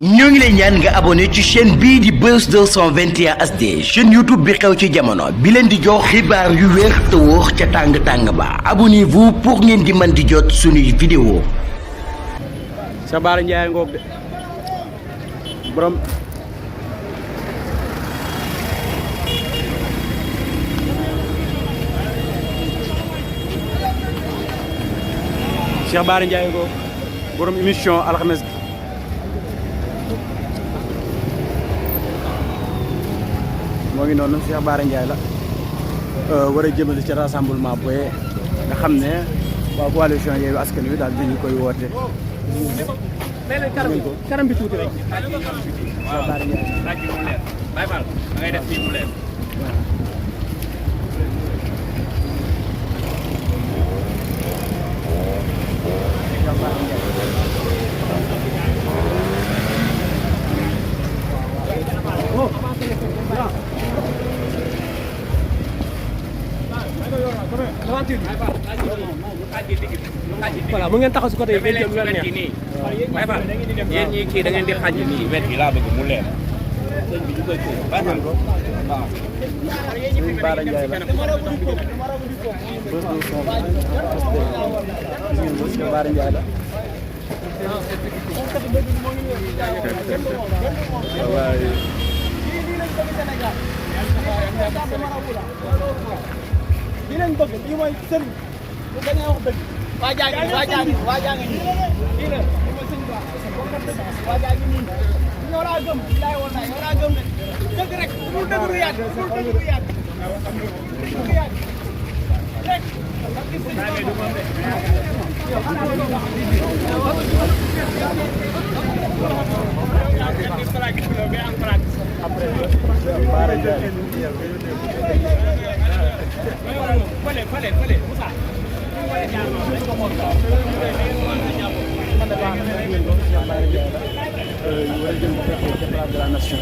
ñoo ngi lay ñaan nga abonné ci chaîne bii di Buzz 221 HD chaîne YouTube bi xew ci jamono bi leen di jox xibaar yu wér te wóor ca tàng-tàng ba abonnez-vous pour ngeen di mën di jot suñuy vidéo sa bara ndiaye ngoog de borom Cheikh Bara Ndiaye ngoog borom émission alxames bi moo ngi noonu Cheikh Bara Ndiaye la war a jëmale ci rassemblement bu nga xam ne waa coalition Yewwi Askan Wi daal dañu koy woote. karam bi tuuti rek. Cheikh Bara Ndiaye. Baye Fall da ngay def fii mu leer. voilà mu ngeen taxaw si côté yi ngeen jëm neex yéen ñi kii da ngeen di xaj nii wet bi laa bëgg mu leer sëñ bi ñu koy ko baax na ko waaw sëñ Bara Ndiaye la sëñ Bara Ndiaye la wallaay li leen bëgg lii mooy sëriñ bu dañuy wax dëgg waa jaa ngi nii lii la mooy sëriñ Ba waa jaa ngi nii ñoo laa gëm laay woon naa ñoo laa gëm ne dëgg rek bu dëgg du yàgg bu dëgg du yàgg rek fale Moussa de la nation